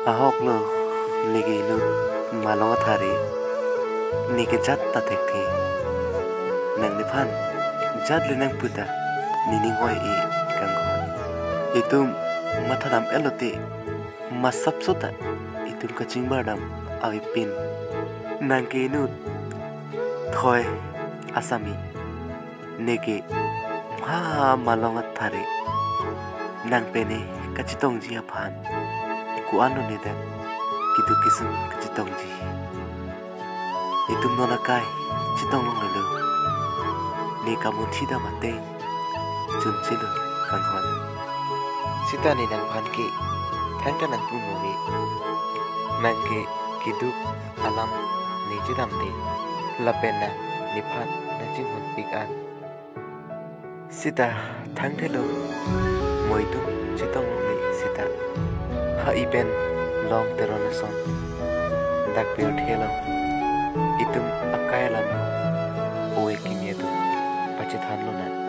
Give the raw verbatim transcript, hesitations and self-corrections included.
Ahok lo, neke inut malong athare, neke jat ta thekthe. Nang nephan jat le nangpu ta, nening hoi-e kanghon. Itum mathadam elote, masapso ta itum kachingbar dam avepin. Nangke inut Thoi Asami, neke mha malong athare, nang pene kachetongji aphan ko-an lo ne dak keduk kesung kachetongji. Itum non akai chetong longlelo. Ne kamunthi dam ateng chunchelo kanghon. Sita ne nangphan ke thangta nangpu mo-e. Nangke keduk alam ne chedamde, lapen nang nephan nangchinghonpik an. Sita thangthelo, mo itum chetong longle sita. Ha ipen Long Teron ason dak pirthe along itum akai alam o-e kimi atum pachethan lonang.